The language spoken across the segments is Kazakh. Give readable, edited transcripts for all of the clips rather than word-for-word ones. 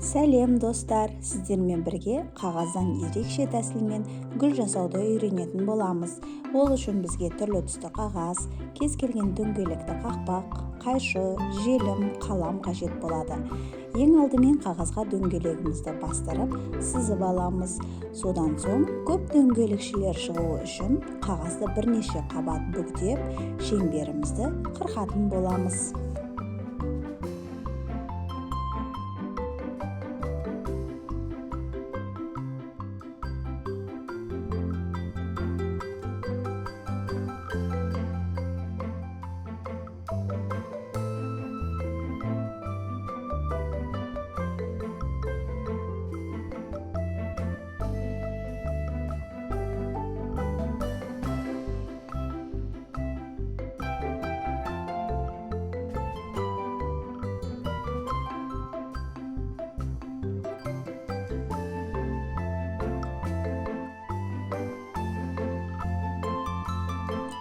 Сәлем достар, сіздермен бірге қағаздан ерекше тәсілмен гүл жасауды үйренетін боламыз. Ол үшін бізге түрлі түсті қағаз, кез келген дөңгелекті қақпақ, қайшы, желім, қалам қажет болады. Ең алдымен қағазға дөңгелегімізді бастырып, сызып аламыз. Содан соң көп дөңгелекшелер шығуы үшін қағазды бірнеше қабат бүктеп, шеңберімізді қырқатын боламыз.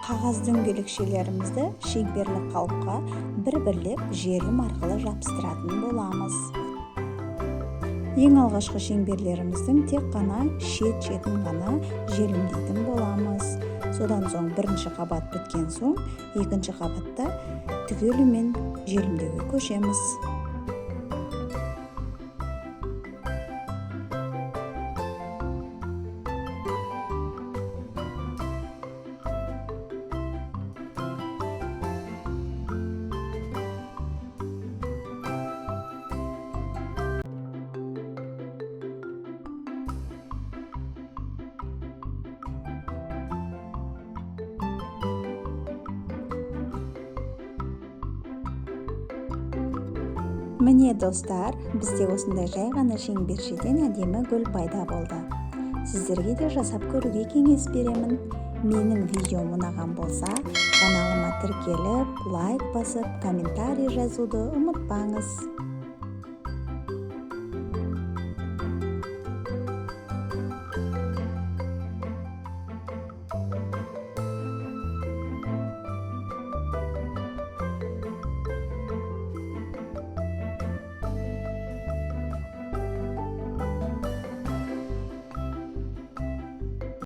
Қағаз дөңгелекшелерімізді шеңберлі қалыпқа бір-бірлеп желім арқылы жабыстыратын боламыз. Ең алғашқы шеңберлеріміздің тек қана шет-шетін ғана желімдейтін боламыз. Содан соң бірінші қабат біткен соң, екінші қабатта түгелімен желімдеуге көшеміз. Міне достар, бізде осындай жай ғана шеңбершеден әдемі гүл пайда болды. Сіздерге де жасап көруге кеңес беремін. Менің видеом ұнаған болса, каналыма тіркеліп, лайк басып, комментарий жазуды ұмытпаңыз.